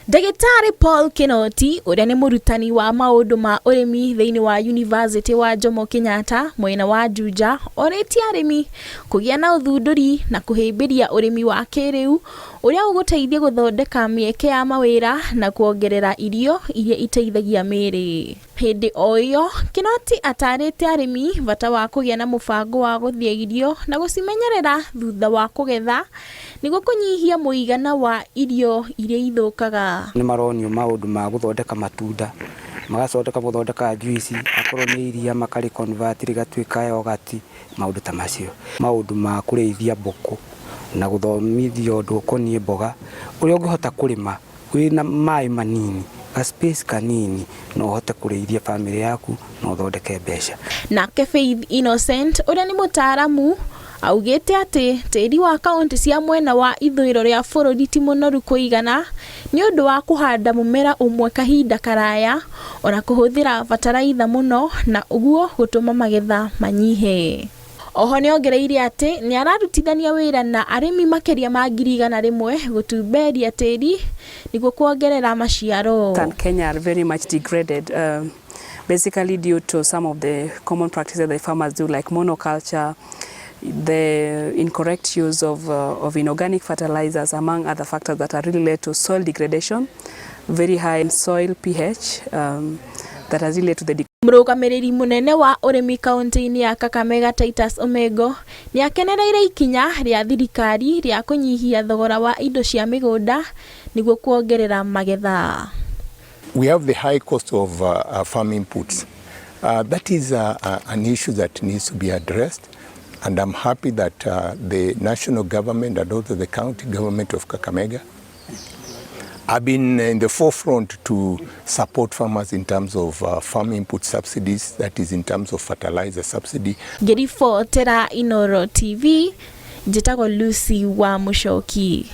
Ndagĩtarĩ Paul Kinoti ũrĩa nĩ mũrutani wa maũndũ ma ũrĩmi thĩinĩ wa Yunivasĩtĩ wa Jomo Kenyatta mwena wa Juja orĩtie arĩmi kũgĩa na ũthundũri na kũhĩmbĩria ũrĩmi wa kĩrĩu ũrĩa ũgũteithia gũthondeka mĩeke ya mawĩra na kuongerera irio iria iteithagia mĩĩrĩ. Hĩndĩ o ĩyo, Kinoti ataarĩte arĩmi bata wa kũgĩa na mũbango wa gũthĩa irio na gũcimenyerera thutha wa kũgetha nĩguo kũnyihia mũigana wa irio iria ithũkaga. Nĩ maronio maũndũ ma gũthondeka matunda, magacoka gũthondeka njuici, akorwo nĩ iria makarĩ convert rĩgatuĩka yoghurt, maũndũ ta macio. Maũndũ ma kũrĩithia mbũkũ na gũthomithio ũndũ ũkoniĩ mboga, ũrĩa ũngĩhota kũrĩma wĩna maĩ manini, ga space kanini, no ũhote kũrĩithia bamĩrĩ yaku na ũthondeke mbeca. Nake Faith Innocent ũrĩa nĩ mũtaaramu augĩte atĩ tĩri wa kaunti cia mwena wa ithũĩro rĩa bũrũri ti mũnoru kũigana nĩ ũndũ wa kũhanda mũmera ũmwe kahinda karaya ona kũhũthĩra bataraitha mũno na ũguo gũtũma magetha manyihe. Oho nĩongereire atĩ nĩararutithania wĩra na arĩmi makĩria ma 100,000 gũtumberia tĩri nĩguo kuongerera maciaro. And Kenya are very much degraded, basically due to some of the common practices that farmers do, like monoculture, the incorrect use of inorganic fertilizers, among other factors that are really led to soil degradation, very high soil pH that has really led to the Mũrũgamĩrĩri mũnene wa ũrĩmi kaunti-inĩ ya Kakamega Titus Omengo nĩakenereire ikinya rĩa thirikari rĩa kũnyihia thogora wa indo cia mĩgũnda nĩguo kuongerera magetha. We have the high cost of farm inputs. That is an issue that needs to be addressed, and I'm happy that the national government and also the county government of Kakamega have been in the forefront to support farmers in terms of farm input subsidies, that is in terms of fertilizer subsidy. Ngĩribotera Inooro TV, njĩtagwo Lucy wa Mũcoki.